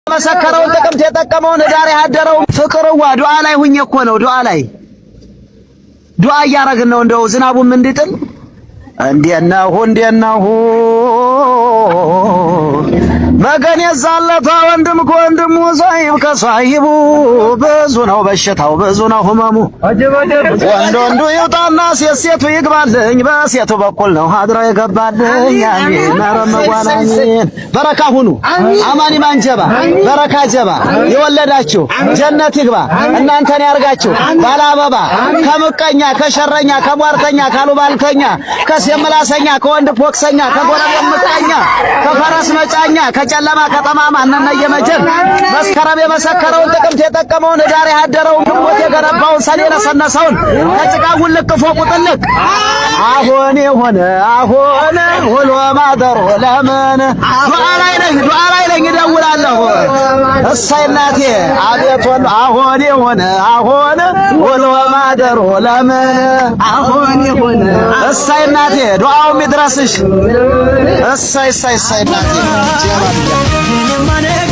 መሰከረውን ጥቅምት የጠቀመውን ዳር ያደረውን ፍቅርዋ ዱዓ ላይ ሁኜ እኮ ነው። ዱዓ ላይ ዱዓ እያረግን ነው። እንደው ዝናቡም እንዲጥል እንዴት ነው እንዴት ነው መገን የዛለታ ወንድም ከወንድሙ ሳሂብ ከሳሂቡ ብዙ ነው በሽታው ብዙ ነው ህመሙ። ወንድ ወንዱ ይውጣና ሴት ሴቱ ይግባልኝ በሴቱ በኩል ነው ሀድራ የገባልኝ። አሚን መረመጓናሚን በረካ ሁኑ። አማኒ ማንጀባ በረካ ጀባ የወለዳችሁ ጀነት ይግባ እናንተን ያርጋችሁ ባለ አበባ ከምቀኛ ከሸረኛ ከቧርተኛ ካሉባልተኛ ከሴምላሰኛ ከወንድ ፖክሰኛ ከጎረቤት ምቀኛ ከፈረስ መጫኛ ከጨለማ ከጠማማ እነነ የመጀን መስከረም የመሰከረውን ጥቅምት የጠቀመውን ዳር ያደረውን ግንቦት የገነባውን ሰኔ የነሰነሰውን ከጭቃ ውልቅ ፎቁ ጥልቅ አሁን የሆነ አሁን ውሎ ማደሮ ለምን ዱዓ ላይ ነኝ ዱዓ ላይ ነኝ እደውላለሁ። እሰይ እናቴ አቤት ወሎ አሁን የሆነ አሁን ውሎ ማደሮ ለምን አሁን የሆነ እሰይ እናቴ ዱዓውም ይድረስሽ። እሰይ እሰይ እሰይ እናቴ ጀባ ብያለሁ።